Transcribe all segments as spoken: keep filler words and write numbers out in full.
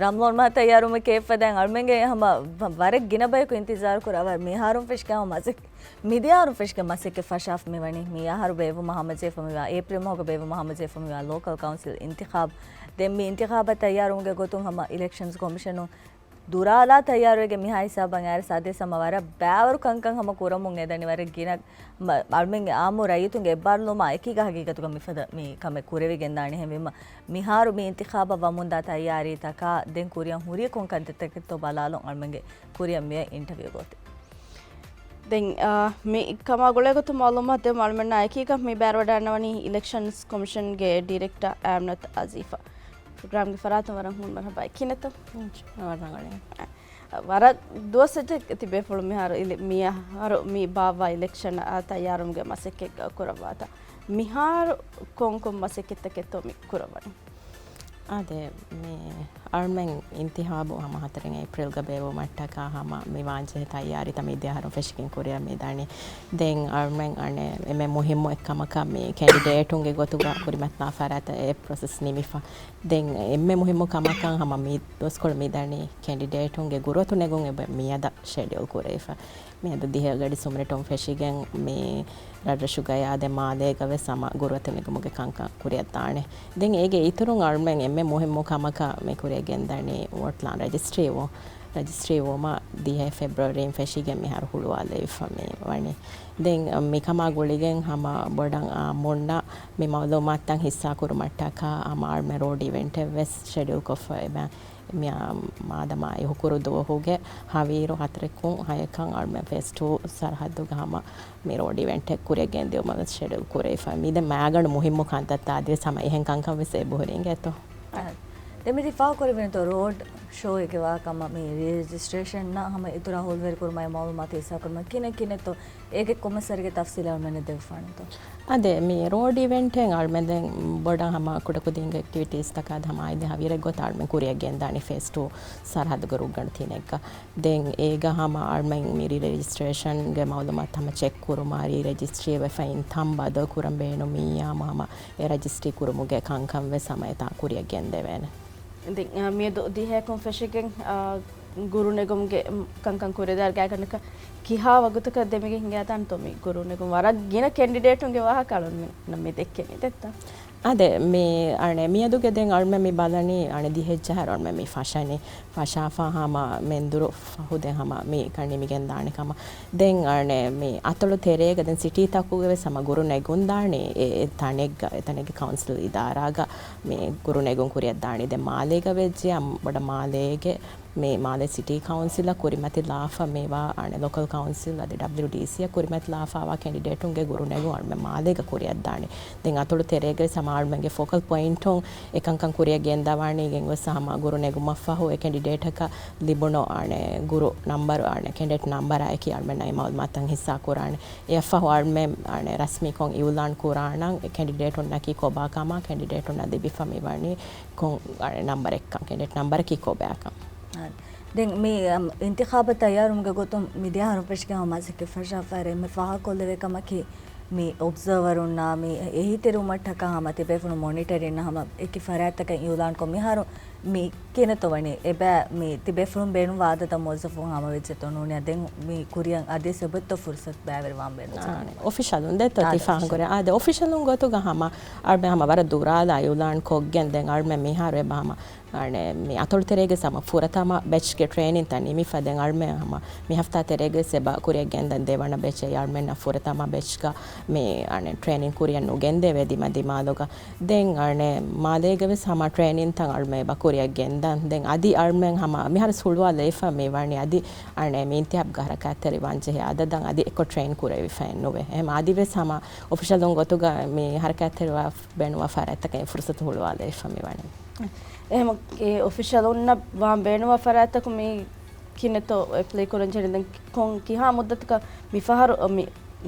ރަމްޟާން މަހަށް ތައްޔާރުވުމަށް ކެތްފަދައިން އަޅުމެންގެ ހަމަ ވަ-، ވަރަށް ގިނަ ބަޔަކު އިންތިޒާރު ކުރާ ވަރަށް މިހާރުން ފެށިގެން ހަމަ މަސައްކަތް، މިދިޔަ އަހަރުން ފެށިގެން މަސައްކަތް ފަށާފަ މިވަނީ. މި އަހަރު ބޭއްވުމަށް ހަމަޖެހިފަ މިވާ، އޭޕްރިލް މަހުގަ ބޭއްވުމަށް ހަމަޖެހިފަ މިވާ ލޯކަލް ކައުންސިލް އިންތިޚާބު. ދެން މި އިންތިޚާބަށް ތައްޔާރުވުމުގެ ގޮތުން ހަމަ އިލެކްޝަންސް ކޮމިޝަނުން ދުރާލާ ތައްޔާރުވެގެން މިހާ ހިސާބަށް އައިރަސް އަދިވެސް ހަމަ ވަރަށް ބައިވަރު ކަންކަން ހަމަ ކުރަމުން އެދަނީ. ވަރަށް ގިނަ މަ-، އަޅުމެންގެ އާއްމު ރައްޔިތުންގެ އެއްބާރުލުމާ އެކީގަ ހަގީގަތުގަ މިފަދަ މި ކަމެއް ކުރެވިގެންދާނެ. އެހެންވީމަ، މިހާރު މި އިންތިޚާބަށް ވަމުންދާ ތައްޔާރީތަކާ ދެން ކުރިއަށް ހުރީ ކޮން ކަންތައްތަކެއްތޯ ބަލާލުން އަޅުމެންގެ ކުރިއަށް މިއޮތް އިންޓަވިއު ގޮތެއް. ދެން، އާ، މި ކަމާ ގުޅޭގޮތުން މައުލޫމާތު ދެއްވުމަށް އަޅުމެންނާ އެކީގަ މި ބައިވެރިވަޑައިގަންނަވަނީ އިލެކްޝަންސް ކޮމިޝަންގެ ޑިރެކްޓަރ އާމިނަތު އަޒީފާ. ޕްރޮގްރާމްގެ ފަރާތުން ވަރަށް ހޫނު މަރުހަބާ. ކިހިނެއްތޯ؟ ވަރަށް ރަނގަޅޭ. ވަރަށް ދުވަސް އެއްޗެއް ތިބޭފުޅުން މިހާރު އިލެ-، މިއަހަރު މި ބާއްވާ އިލެކްޝަނަށް ތައްޔާރުވުމުގެ މަސައްކަތް ކުރައްވާތާ. މިހާރު ކޮން ކޮން މަސައްކަތްތަކެއްތޯ މި ކުރައްވަނީ؟ އާދެ، މި އަޅުމެން އިންތިޚާބު ހަމަ ހަތަރެއް އޭޕްރިލްގަ ބޭއްވުމަށްޓަކާ ހަމަ މި ވާންޖެހޭ ތައްޔާރީތައް މިދިޔަ އަހަރުން ފެށިގެން ކުރިއަށް މިދަނީ. ދެން އަޅުމެން އަނެއް އެންމެ މުހިއްމު އެއްކަމަކަށް މި ކެނޑިޑޭޓުންގެ ގޮތުގަ ކުރިމަތިލާ ފަރާތަށް އެ ޕްރޮސެސް ނިމިފަ. ދެން އެންމެ މުހިއްމު ކަމަކަށް ހަމަ މި ދުވަސްކޮޅު މިދަނީ ކެނޑިޑޭޓުންގެ ގުރުއަތު ނެގުން އެބަ މިއަދަށް ޝެޑިއުލް ކުރެވިފަ. މިއަދު ދިހަ ގަޑި ސުމިރެޓުން ފެށިގެން މި ރަށްރަށުގަޔާ ދެ މާލޭގަވެސް ހަމަ ގުރުއަތު ނެގުމުގެ ކަންކަން ކުރިއަށްދާނެ. ދެން އޭގެ އިތުރުން އަޅުމެން އެންމެ މުހިއްމު ކަމަކަށް މި ކުރިއަށް ގެންދަނީ ވޯޓްލާން ރަޖިސްޓްރީ ވޯ-، ރަޖިސްޓްރީ ވުމަށް ދިހަ ފެބްރުއަރީން ފެށިގެން މިހާރު ހުޅުވާލެވިފަ މި ވަނީ. ދެން މިކަމާ ގުޅިގެން ހަމަ ބޮޑަށް އާއްމުންނަށް މި މައުލޫމާތުތައް ހިއްސާކުރުމަށްޓަކާ ހަމަ އަޅުމެން ރޯޑް އިވެންޓެއްވެސް ޝެޑިއުލް ކޮށްފަ އެބަ މި މާދަމާ އިހުކުރު ދުވަހުގެ ހަވީރު ހަތަރެއް ކުން ހަޔަކަށް އަޅުމެން ފޭސް ޓޫ ސަރަހައްދުގަ ހަމަ މި ރޯޑް އިވެންޓެއް ކުރިއަށް ގެންދިއުމަށް ވެސް ޝެޑިއުލް ކުރެވިފަ. މި ދެން މާގަނޑު މުހިއްމު ކަންތައްތައް އަދިވެސް ހަމަ އެހެން ކަންކަން ވެސް އެބަހުރި އިނގޭތޯ. ދެން މި ތި ފާހަގަކުރެވިނެތޯ ރޯޑް ޝޯއެއްގެ ވާ ކަމަށް މި ރެޖިސްޓްރޭޝަންއަށް ހަމަ އިތުރަށް ހުޅުވެރިކުރުމާއި މައުލޫމާތު ހިއްސާކުރުމަށް ކިހިނެއް ކިހިނެއްތޯ އޭގެ ކޮންމެސް ވަރެއްގެ ތަފްސީލެއް އަޅުމެންނަށް ދެއްވާނެތޯ؟ އާދެ، މި ރޯޑް އިވެންޓެއް އަޅުމެން ދެން ބޮޑަށް ހަމަ ކުޑަކުދިންގެ އެކްޓިވިޓީސްތަކާ ހަމަ އައިދެ ހަވީރެއް ގޮތަށް އަޅުމެން ކުރިއަށް ގެންދާނީ ފޭސް ޓޫ ސަރަހައްދުގެ ރުއްގަނޑު ތިނެއްގަ. ދެން އޭގަ ހަމަ އަޅުމެން މި ރީ ރެޖިސްޓްރޭޝަންގެ މައުލޫމާތު ހަމަ ޗެކް ކުރުމާ، ރީ ރެޖިސްޓްރީ ވެފަ އިންތާން ބަދަލު ކުރަން ބޭނުމީ ހަމަ އެ ރަޖިސްޓްރީ ކުރުމުގެ ކަންކަން ވެސް ހަމަ އެތާ ކުރިއަށް ގެންދެވޭނެ. ދެން، އަ، މިއަދު ދިހައެކުން ފެށިގެން، އަ، ގުރު ނެގުމުގެ، މް، ކަންކަން ކުރިއަށްދާއިރު ގާތްގަނޑަކަށް ކިހާ ވަގުތަކަށް ދެމިގެން ހިނގާތާންތޯ މި ގުރު ނެގުން؟ ވަރަށް ގިނަ ކެންޑިޑޭޓުންގެ ވާހަކަ އަޅުން މި، މި ދެއްކެނީ ދެއްތަ؟ އާދެ، މި އަނެ މިއަދުގެ ދެން އަޅުމެން މި ބަލަނީ އަނެ ދިހައެއްޖަހާއިރު އަޅުމެން މި ފަށަނީ. ފަށާފަ ހަމަ މެންދުރު ފަހު ދެން ހަމަ މި ކަން ނިމިގެން ދާނެ ކަމަށް. ދެން އަނެ މި އަތޮޅު ތެރޭގަ ދެން ސިޓީތަކުގަ ވެސް ހަމަ ގުރު ނެގުން ދާނީ އެ، އެ ތަނެއްގަ، އެ ތަނެއްގެ ކައުންސިލް އިދާރާގަ މި ގުރު ނެގުން ކުރިއަށް ދާނީ. ދެން މާލޭގަ ވެއްޖެ އަން ބޮޑަށް މާލޭގެ މި މާލެ ސިޓީ ކައުންސިލަށް ކުރިމަތިލާފަ މިވާ އަނެ ލޯކަލް ކައުންސިލް އަދި ޑަބްލިއުޑީސީއަށް ކުރިމަތިލާފަވާ ކެނޑިޑޭޓުންގެ ގުރު ނެގުން އަޅުމެން މާލޭގަ ކުރިއަށްދާނެ. ދެން އަތޮޅު ތެރޭގަ ވެސް ހަމަ އަޅުމެންގެ ފޯކަލް ޕޮއިންޓުން އެކަންކަން ކުރިއަށް ގެންދަވާނީ ގެންގޮސް ހަމަ ގުރު ނެގުމަށްފަހު އެ ކެނޑިޑޭޓަކަށް ލިބުނު އަނެ ގުރު ނަންބަރު އަނެ ކެނޑިޑޭޓް ނަންބަރާ އެކީ އަޅުމެންނާ އެ މައުލޫމާތުތައް ހިއްސާ ކުރާނެ. އެއަށްފަހު އަޅުމެން އަނެ ރަސްމީކޮށް އިއުލާން ކުރާނަން އެ ކެނޑިޑޭޓުންނަކީ ކޮބާ ކަމާ ކެނޑިޑޭޓުންނަށް ލިބިފަ މިވަނީ ކޮން އަނެ ނަންބަރެއްކަން ކެނޑިޑޭޓް ނަންބަރަކީ ކޮބާކަން. ދެން މި، އަމް، އިންތިޚާބަށް ތައްޔާރުވުމުގެ ގޮތުން މިދިޔަ އަހަރުން ފެށިގެން ހަމަ މަސައްކަތް ފަށާފައިރޭ އެންމެ ފާހަގަކޮށްލެވޭ ކަމަކީ މި އޮބްޒަވަރުންނާ މި އެހީތެރިވުމަށްޓަކާ ހަމަ ތިބޭފުޅުން މޮނިޓަރިންނަށް ހަމަ އެކި ފަރާތްތަކަށް އިއުލާންކޮށް މިހާރު މި ކިހިނެއްތޯ ވަނީ އެބަ މި ތިބޭފުޅުން ބޭނުންވާ އަދަދަށް މުވައްޒަފުން ހަމަވެއްޖެތޯ ނޫނީ ދެން މި ކުރިއަށް އަދިވެސް އެބައޮތްތޯ ފުރުސަތު ބައިވެރިވާން ބޭނުން؟ އާ، އޮފިޝަލުން ދެއްތޯ އާ، ތި ފާހަގަކުރޭ؟ އާދެ، އޮފިޝަލުން ގޮތުގަ ހަމަ އަޅުމެން ހަމަ ވަރަށް ދުރާލާ އިއުލާން ކޮށްގެން ދެން އަޅުމެން މިހާރު އެބަ ހަމަ އަނެ، މި އަތޮޅު ތެރޭގެ ހަމަ ފުރަތަމަ ބެޗްގެ ޓްރޭނިންތައް ނިމިފަ ދެން އަޅުމެން ހަމަ މި ހަފްތާ ތެރޭގެ އެބަ ކުރިއަށް ގެންދަން ދެވަނަ ބެޗެއް އަޅުމެންނަށް ފުރަތަމަ ބެޗްގަ މި އަނެ، ޓްރޭނިން ކުރިއަށް ނުގެންދެވޭ ދިމަ ދިމާލުގަ. ދެން އަނެ، މާލޭގެ ވެސް ހަމަ ޓްރޭނިންތައް އަޅުމެން އެބަ ކުރިއަށް ގެންދަން. ދެން އަދި އަޅުމެން ހަމަ މިހާރު ހުޅުވާލައިފަ މި ވަނީ އަދި އަނެ، މި އިންތިހާބްގަ ހަރަކާތްތެރި ވަންޖެހޭ އަދަދަށް އަދި އެއްކޮށް ޓްރޭން ކުރެވިފައެއް ނުވޭ. އެހެމަ އަދި ވެސް ހަމަ އޮފިޝަލުން ގޮތުގަ މި ހަރަކާތްތެރިވާ ބޭނުންވާ ފަރާތްތަކަށް އެ ފުރުސަތު ހުޅުވާލައިފަ މި ވަނީ. އެހެމަ އެ އޮފިޝަލުންނަށް ވާން ބޭނުންވާ ފަރާތްތަކު މި ކިނެތޯ އެޕްލައި ކުރަން ޖެހެނީ ދެން ކޮން ކިހާ މުއްދަތަކަށް މި ފަހަރު މި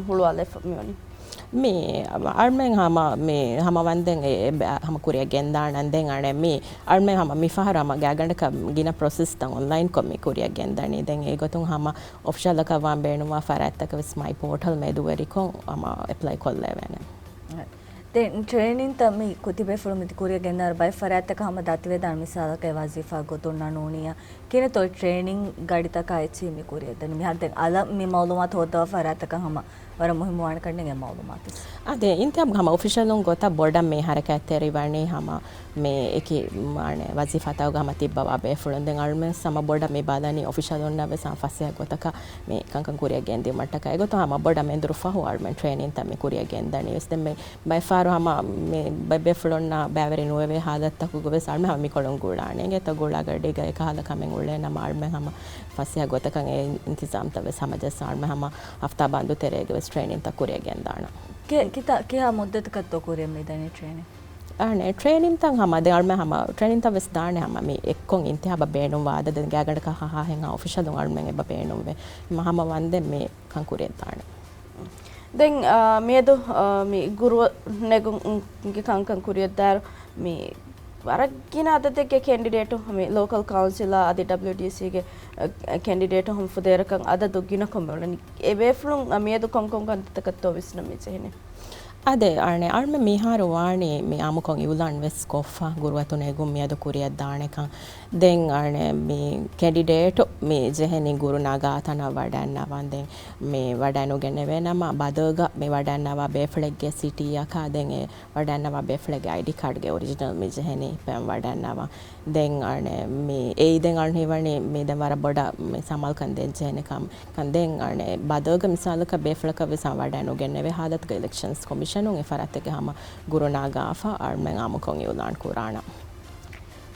ހުޅުވާލައިފަ މި ވަނީ؟ މި އަޅުމެން ހަމަ މި ހަމަ ވަންދެން އެ، އެ، ހަމަ ކުރިއަށް ގެންދާނަން ދެން އަނެ މި އަޅުމެން ހަމަ މި ފަހަރު ހަމަ ގާގަނޑަކަށް ގިނަ ޕްރޮސެސްތައް އޮންލައިންކޮށް މި ކުރިއަށް ގެންދަނީ. ދެން އެގޮތުން ހަމަ އޮފިޝަލަކަށް ވާން ބޭނުންވާ ފަރާތްތަކަށް ވެސް މައި ޕޯޓަލް މެދުވެރިކޮށް ހަމަ އެޕްލައި ކޮށްލެވޭނެ. ޓްރޭނިންތައް މި ތިބޭފުޅުން މި ކުރިއަށް ގެންދާ ބައެއް ފަރާތްތަކަށް ހަމަ ދާތިވެދާނެ މިސާލަކަށް ވަޒީފާ ގޮތުންނާ ނޫނިއްޔާ ކިހިނެއްތޯ ޓްރޭނިން ގަޑިތަކާ އެއްޗެހި މި ކުރިއަށް ދަނީ؟ މިހާރު ދެން އަލަށް މި މައުލޫމާތު ހޯއްދަވާ ފަރާތްތަކަށް ހަމަ ވަރަށް މުހިއްމުވާނެ ކަންނޭނގެ މައުލޫމާތު. އާދެ، އިންތިހާބު ހަމަ އޮފިޝަލުން ގޮތަށް ބޮޑަށް މި ހަރަކާތްތެރިވަނީ ހަމަ މި އެކި މާނެ ވަޒީފާތަކުގަ ހަމަ ތިއްބަވާ ބޭފުޅުން. ދެން އަޅުމެން ހަމަ ބޮޑަށް މި ބަލަނީ އޮފިޝަލުންނަށް ވެސް ހަމަ ފަސޭހަ ގޮތަކަށް މި ކަންކަން ކުރިއަށް ގެންދިއުމަށްޓަކާ. އެގޮތުން ހަމަ ބޮޑަށް މެންދުރު ފަހު އަޅުމެން ޓްރޭނިންތައް މި ކުރިއަށް ގެންދަނީ ވެސް. ދެން މި ބައެއްފަހަރު ހަމަ މި ބޭ-، ބޭފުޅުންނާ ބައިވެރި ނުވެވޭ ހާލަތްތަކުގަ ވެސް އަޅުމެން ހަމަ މިކޮޅުން ގުޅާނެ. އިނގޭތޯ ގުޅާ ގަޑީގަ އެކަހަލަ ކަމެއް އުޅޭ ނަމަ އަޅުމެން ހަމަ ފަސޭހަ ގޮތަކަށް އެ އިންތިޒާމްތައް ވެސް ހަމަޖައްސާ އަޅުމެން ހަމަ ހަފްތާ ބަންދު ތެރޭގަ ވެސް ޓްރޭނިންތައް ކުރިއަށް ގެންދާނަން. ކި-، ކިތަ-، ކިހާ މުއްދަތަކަށްތޯ ކުރިއަށް މި ދަނީ ޓްރޭނިން؟ އަނެ ޓްރޭނިންތައް ހަމަ ދެން އަޅުމެން ހަމަ ޓްރޭނިންތައް ވެސް ދާނެ ހަމަ މި އެއްކޮށް އިންތިހާބަށް ބޭނުންވާ އަދަދެއް ގާތްގަނޑަކަށް ހަހާހެން އޮފިޝަލުން އަޅުމެން އެބަ ބޭނުންވޭ. މަ-، ހަމަ ވަންދެން މި ކަން ކުރިއަށް ދާނެ. ދެން، އާ، މިއަދު، އާ، މި ގުރު ނެގުމުގެ ކަންކަން ކުރިއަށްދާއިރު މި ވަރަށް ގިނަ އަދަދެއްގެ ކެންޑިޑޭޓު މި ލޯކަލް ކައުންސިލާ އަދި ޑަބްލިއުޑީސީގެ، އަ، ކެންޑިޑޭޓު ހަމަ ފުދޭވަރަކަށް އަދަދު ގިނަކޮށް މިއުޅެނީ. އެ ބޭފުޅުން މިއަދު ކޮންކޮން ކަންތައްތަކަށްތޯ ވިސްނަން މި ޖެހެނީ؟ އާދެ، އަނެ އަޅުމެން މިހާރު ވާނީ މި އާއްމުކޮށް އިއުލާން ވެސް ކޮށްފަ ގުރުއަތު ނެގުން މިއަދު ކުރިއަށްދާނެކަން. ދެން އަނެ މި ކެންޑިޑޭޓު މި ޖެހެނީ ގުރު ނަގާ ތަނަށް ވަޑައިގަންނަވާން. ދެން މި ވަޑައިނުގެނެވޭ ނަމަ ބަދަލުގަ މި ވަޑައިގަންނަވާ ބޭފުޅެއްގެ ސިޓީއަކާ ދެން އެ ވަޑައިގަންނަވާ ބޭފުޅެއްގެ އައިޑީ ކާޑްގެ އޮރިޖިނަލް މި ޖެހެނީ ޕެން ވަޑައިގަންނަވާން. ދެން އަނެ މި އެއީ ދެން އަޅު ހީވަނީ މި ދެން ވަރަށް ބޮޑަށް މި ސަމާލުކަން ދޭން ޖެހެނެ ކަން. ކަން ދެން އަނެ ބަދަލުގެ މިސާލަކަށް ބޭފުޅަކަށް ވެސް ވަޑައިނުގެނެވޭ ހާލަތުގަ އިލެކްޝަންސް ކޮމިޝަނުން އެ ފަރާތެއްގެ ހަމަ ގުރު ނަގާފަ އަޅުމެން އާއްމުކޮށް އިއުލާން ކުރާނަން.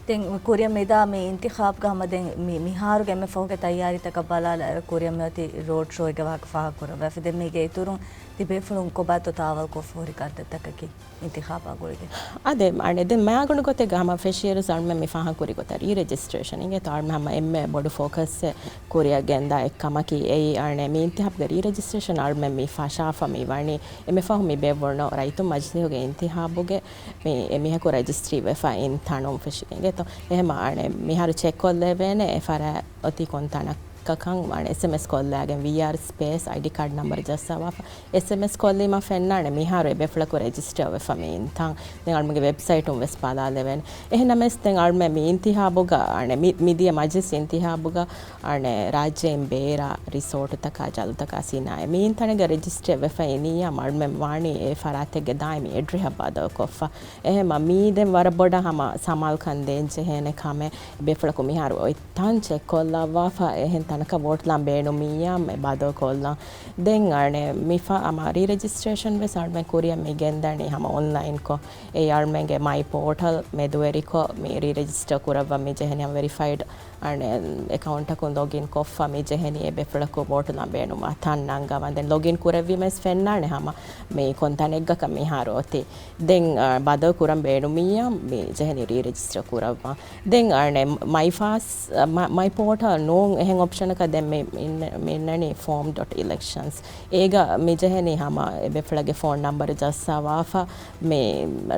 ދެން ކުރިއަށް މިދާ މި އިންތިޚާބްގަ ހަމަ ދެން މި، މިހާރުގެ އެންމެ ފަހުގެ ތައްޔާރީތަކަށް ބަލާލާ ކުރިއަށް މިއޮތީ ރޯޑް ޝޯއެއްގެ ވާހަކަ ފާހަގަކުރައްވާފަ. ދެން މީގެ އިތުރުން ތިބޭފުޅުން ކޮބާތޯ ތާވަލްކޮށްފަ ހުރި ކަންތައްތަކަކީ އިންތިޚާބާ ގުޅިގެން؟ އާދެ، އަނެ ދެން މަޔާގުނޑު ގޮތެއްގަ ހަމަ ފެށިއިރު އަޅުމެން މި ފާހަގަކުރި ގޮތަށް ރީ ރެޖިސްޓްރޭޝަން އިނގޭތޯ އަޅުމެން ހަމަ އެންމެ ބޮޑު ފޯކަސްއެއް ކުރިއަށް ގެންދާ އެއްކަމަކީ އެއީ. އަނެ މި އިންތިޚާބްގެ ރީ ރެޖިސްޓްރޭޝަން އަޅުމެން މި ފަށާފަ މި ވަނީ އެންމެ ފަހު މި ބޭއްވުނު ރައްޔިތުން މަޖިލީހުގެ އިންތިޚާބުގެ މި އެ މީހަކު ރަޖިސްޓްރީ ވެފަ އިން ތަނުން ފެށިގެން އިނގޭތޯ. އެހެމަ އަނެ މިހާރު ޗެކް ކޮށްލެވޭނެ އެ ފަރާތް އޮތީ ކޮން ތަނަކަކަން. އަނެ އެސްއެމްއެސް ކޮށްލާގެން ވީއާރް ސްޕޭސް އައިޑީ ކާޑް ނަމްބަރު ޖައްސަވާފަ. އެސްއެމްއެސް ކޮށްލީމަ ފެންނާނެ މިހާރު އެ ބޭފުޅަކު ރެޖިސްޓަރ ވެފަ މި އިންތަން. ދެން އަޅުމެންގެ ވެބްސައިޓުން ވެސް ބަލާލެވޭނެ. އެހެންނަމަވެސް ދެން އަޅުމެން މި އިންތިޚާބުގަ އަނެ މި، މިދިޔަ މަޖިލިސް އިންތިޚާބުގަ އަނެ ރާއްޖޭން ބޭރަށް ރިސޯޓުތަކާ ޖަލުތަކާ ސިނާއަތް މި އިންތަނެއްގަ ރެޖިސްޓަރ ވެފަ އިނިއްޔާ އަޅުމެން ވާނީ އެ ފަރާތެއްގެ ދާއިމީ އެޑްރެހަށް ބަދަލުކޮށްފަ. އެހެމަ މީ ދެން ވަރަށް ބޮޑަށް ހަމަ ސަމާލުކަން ދޭން ޖެހޭނެ ކަމެއް. ބޭފުޅަކު މިހާރު އޮތް ތަން ޗެކް ކޮށްލައްވާފަ އެހެން ތަނަކަށް ވޯޓްލާން ބޭނުމިއްޔާ މެ ބަދަލު ކޮށްލާން. ދެން އަނެ މި ފަ-، ހަމަ ރީ ރެޖިސްޓްރޭޝަން ވެސް އަޅުމެން ކުރިއަށް މި ގެންދަނީ ހަމަ އޮންލައިންކޮށް. އެ އަޅުމެންގެ މައި ޕޯޓަލް މެދުވެރިކޮށް މި ރީ ރެޖިސްޓަރ ކުރައްވަން މި ޖެހެނީ ހަމަ ވެރިފައިޑް އަނެ އެކައުންޓަކުން ލޮގިން ކޮށްފަ މި ޖެހެނީ އެ ބޭފުޅަކު ވޯޓްލާން ބޭނުންވާ ތަން ނަންގަވަން. ދެން ލޮގިން ކުރެއްވީމަ ވެސް ފެންނާނެ ހަމަ މި ކޮން ތަނެއްގަކަށް މިހާރު އޮތީ. ދެން، އަ، ބަދަލު ކުރަން ބޭނުމިއްޔާ މި ޖެހެނީ ރީ ރެޖިސްޓަރ ކުރައްވަން. ދެން އަނެ މައި ފާސް، މަ-، މައި ޕޯޓަލް ނޫން އެހެން އޮޕްޝަނަކަށް ދެން މި އިން-، މި އިންނަނީ ފޯމް ޑޮޓް އިލެކްޝަންސް. އޭގަ މި ޖެހެނީ ހަމަ އެ ބޭފުޅެއްގެ ފޯން ނަންބަރު ޖައްސަވާފަ މި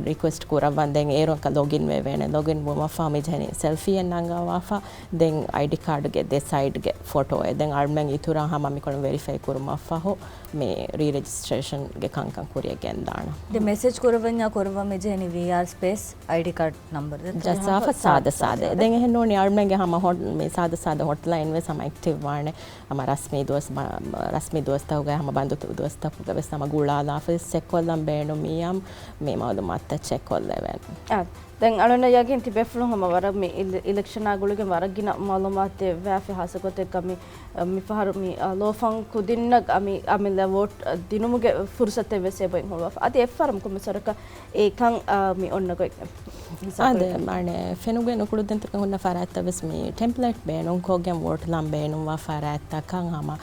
ރިކުއެސްޓް ކުރައްވަން. ދެން އޭރު ލޮގިން ވެވޭނެ. ލޮގިން ވުމަށްފަހު މި ޖެހެނީ ސެލްފީއެއް ނަންގަވާފަ. ދެން އައިޑީ ކާޑުގެ ދެ ސައިޑްގެ ފޮޓޯއެއް. ދެން އަޅުމެން އިތުރަށް ހަމަ މިކޮޅުން ވެރިފައި ކުރުމަށްފަހު މި ރީ ރެޖިސްޓްރޭޝަންގެ ކަންކަން ކުރިއަށް ގެންދާނަން. ދެން މެސެޖް ކުރައްވަންޏާ ކުރައްވަން މި ޖެހެނީ ވީއާރް ސްޕޭސް އައިޑީ ކާޑް ނަންބަރު ޖައްސާފަ ސާދަ ސާދަ. ދެން އެހެން ނޫނީ އަޅުމެންގެ ހަމަ ހޮ-، މި ސާދަ ސާދަ ހޮޓްލައިން ވެސް ހަމަ އެކްޓިވް ވާނެ. ހަމަ ރަސްމީ ދުވަސް ބަ-، ރަސްމީ ދުވަސްތަކުގައި ހަމަ ބަންދު ދުވަސްތަކުގަ ވެސް ހަމަ ގުޅާލާފަ ޗެކް ކޮށްލަން ބޭނުމިއްޔާ މި މައުލޫމާތުތައް ޗެކް ކޮށްލެވޭނެ. އާ، ދެން އަޅުންނަށް ޔަގީން ތިބޭފުޅުން ހަމަ ވަރަށް މި އިލެ-، އިލެކްޝަނާ ގުޅިގެން ވަރަށް ގިނަ މައުލޫމާތު ދެއްވާފި ހާއްސަ ގޮތެއްގަ މި، މި ފަހަރު މި، އަ، ލޯފަން ކުދިންނަށް އަ، މި އަމިއްލަ ވޯޓް، އަ، ދިނުމުގެ ފުރުސަތެއް ވެސް އެބައިން ހުޅުވާފަ. އަދި އެއްފަހަރަށް ކޮންމެސް ވަރަކަށް އެކަން، އާ، މި އޮންނަ ގޮތް. އާދެ، މާނެ، ފެނުގެ ނުކުޅުދިންތަކުން ހުންނަ ފަރާތްތައް ވެސް މި ޓެމްޕްލޭޓް ބޭނުންކޮށްގެން ވޯޓްލާން ބޭނުންވާ ފަރާތްތަކަށް ހަމަ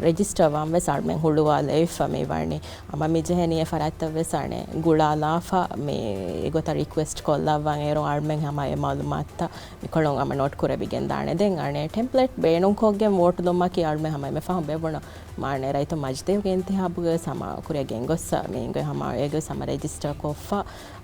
ރެޖިސްޓަރ ވާން ވެސް އަޅުމެން ހުޅުވާލައިފަ މި ވަނީ. ހަމަ މި ޖެހެނީ އެ ފަރާތްތައް ވެސް އަނެ ގުޅާލާފަ މި އެގޮތަށް ރިކުއެސްޓް ކޮށްލައްވަން އޭރު އަޅުމެން ހަމަ އެ މައުލޫމާތުތައް މިކޮޅުން ހަމަ ނޯޓް ކުރެވިގެން ދާނެ. ދެން އަނެ ޓެމްޕްލޭޓް ބޭނުންކޮށްގެން ވޯޓުލުމަކީ އަޅުމެން ހަމަ އެންމެ ފަހުން ބޭއްވުނު މާނެ ރައްޔިތުން މަޖިލީހުގެ އިންތިޚާބުގެ ވެސް ހަމަ ކުރިއަށް ގެންގޮސް މި އިނގޭ ހަމަ އޭގެ ވެސް ހަމަ ރެޖިސްޓަރ ކޮށްފަ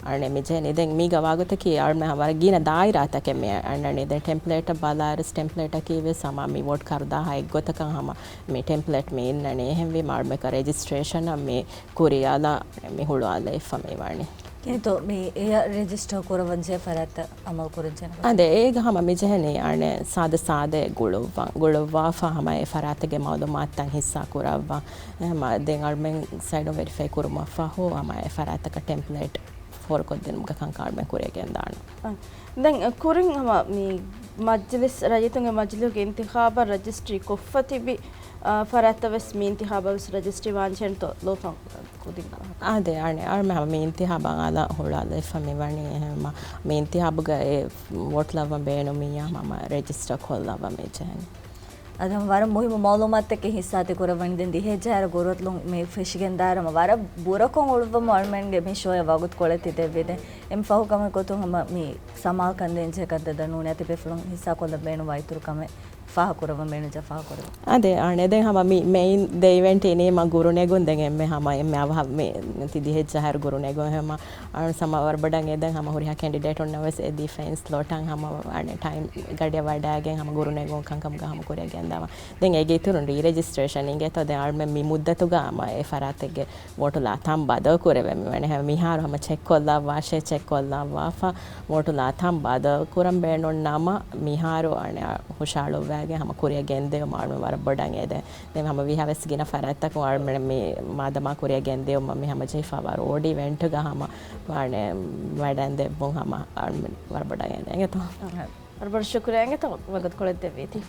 އަނެ މި ޖެހެނީ. ދެން މީގަ ވާގޮތަކީ އަޅުމެން ވަރަށް ގިނަ ދާއިރާތަކެއް މި އަންނަނީ. ދެން ޓެމްޕްލޭޓަށް ބަލާއިރު ޓެމްޕްލޭޓަކީ ވެސް ހަމަ މި ވޯޓް ކަރުދާހާ އެއްގޮތަކަށް ހަމަ މި ޓެމްޕްލޭޓް މި އިންނަނީ. އެހެންވީމަ އަޅުމެން ރެޖިސްޓްރޭޝަނަށް މި ކުރިއަށް އަޅާ މި ހުޅުވާލައިފަ މި ވަނީ. އެތޯ މި އެޔަށް ރެޖިސްޓަރ ކުރަވަން ޖެހޭ ފަރާތްތައް އަމަލު ކުރަން ޖެހޭ. އާދެ، އޭގަ ހަމަ މި ޖެހެނީ އަނެއް ސާދަ ސާދަ ގުޅުއްވަން. ގުޅުއްވާފަ ހަމަ އެ ފަރާތެއްގެ މައުލޫމާތުތައް ހިއްސާ ކުރައްވަން. އެ ހަމަ ދެން އަޅުމެން ސައިޑުން ވެރިފައި ކުރުމަށްފަހު ހަމަ އެ ފަރާތަކަށް ޓެމްޕްލޭޓް ފޯރުކޮށްދިނުމުގެ ކަންކަން އަޅުމެން ކުރިޔަށް ގެންދާނެ. އަ، ދެން ކުރިން ހަމަ މި މަޖިލިސް، ރައްޔިތުންގެ މަޖިލީހުގެ އިންތިޚާބަށް ރަޖިސްޓްރީ ކޮށްފަ ތިބި، އަ، ފަރާތްތައް ވެސް މި އިންތިޚާބަށް ވެސް ރަޖިސްޓްރީ ވާންޖެހޭނެތޯ ލޯފަން ކުދިން ކަމަށް؟ އާދެ، އަނެއް އަޅުމެން ހަމަ މި އިންތިޚާބަށް އަލަށް ހުޅުވާލައިފަ މިވަނީ އެހެން މި އިންތިޚާބުގަ އެ ވޯޓް ލައްވަން ބޭނުމީ ހަމަ ރެޖިސްޓަރ ކޮށްލައްވަން މި ޖެހެނީ. އަދި ހަމަ ވަރަށް މުހިއްމު މައުލޫމާތުތަކެއް ހިއްސާތެރި ކުރައްވަނީ. ދެން ދިހައެއް ޖަހާއިރު ގުރުއަތުލުން މި ފެށިގެންދާއިރު ހަމަ ވަރަށް ބުރަކޮށް އުޅުއްވަމުން އަޅުމެންގެ މި ޝޯއަށް ވަގުތުކޮޅެއް ތި ދެއްވީ. ދެން އެންމެ ފަހު ކަމެއް ގޮތުން ހަމަ މި ސަމާލުކަން ދޭންޖެހޭ ކަންތައް ދަންނޫނީ އަތި ބޭފުޅުން ހިއްސާ ކޮށްލަން ބޭނުންވާ އިތުރު ކަމެއް ފާހަގަކުރައްވަން ބޭނުންޖެހޭ ފާހަގަކުރެވޭ. އާދެ، އަނެއް ދެން ހަމަ މި މެއިން ދެ އިވެންޓް އިނީމަ ގުރު ނެގުން. ދެން އެންމެ ހަމަ އެންމެ އަވަހަށް މި ތި ދިހައެއް ޖަހާއިރު ގުރު ނެގުން. ހަމަ އަޅުން ސަމާ ވަރަށް ބޮޑަށް އެދެން ހަމަ ހުރިހާ ކެންޑިޑޭޓުންނަށް ވެސް އެދީފައިން ސްލޮޓަށް ހަމަ އަނެއް ޓައިމް ގަޑިއަށް ވަޑައިގެން ހަމަ ގުރު ނެގުން ކަންކަމުގަ ހަމަ ކުރިޔަށް ގެންދަވާ. ދެން އޭގެ އިތުރުން ރީ ރެޖިސްޓްރޭޝަން އިނގޭތޯ. ދެން އަޅުމެން މި މުއްދަތުގަ ހަމަ އެ ފަރާތެއްގެ ވޯޓުލާ ތަން ބަދަލު ކުރެވެ މިވަނީ. ހަމަ މިހާރު ހަމަ ޗެކް ކޮށްލައްވާށޭ، ޗެކް ކޮށްލައްވާފަ ވޯޓުލާ ތަން ބަދަލު ކުރަން ބޭނުން ނަމަ، މިހާރު އަނެއް ހުށަހަޅުއްވައިގެން ހަމަ ކުރިޔަށް ގެންދިއުމަށް އަޅުމެން ވަރަށް ބޮޑަށް އެދެން. ދެން ހަމަ ވީހާވެސް ގިނަ ފަރާތްތަކުން އަޅުމެން މި މާދަމާ ކުރިޔަށް ގެންދިއުމަށް މި ހަމަޖެހިފައިވާ ރޯޑް އިވެންޓްގަ ހަމަ އަނެއް ވަޑައިގެން ދެއްވުން ހަމަ އަޅުމެން ވަރަށް ބޮޑަށް އެދެން. އިނގޭތޯ؟ ވަރަށް ބޮޑަށް ޝުކުރިއްޔާ އިނގޭތޯ ވަގުތުކޮޅެއް ދެއްވީތީ.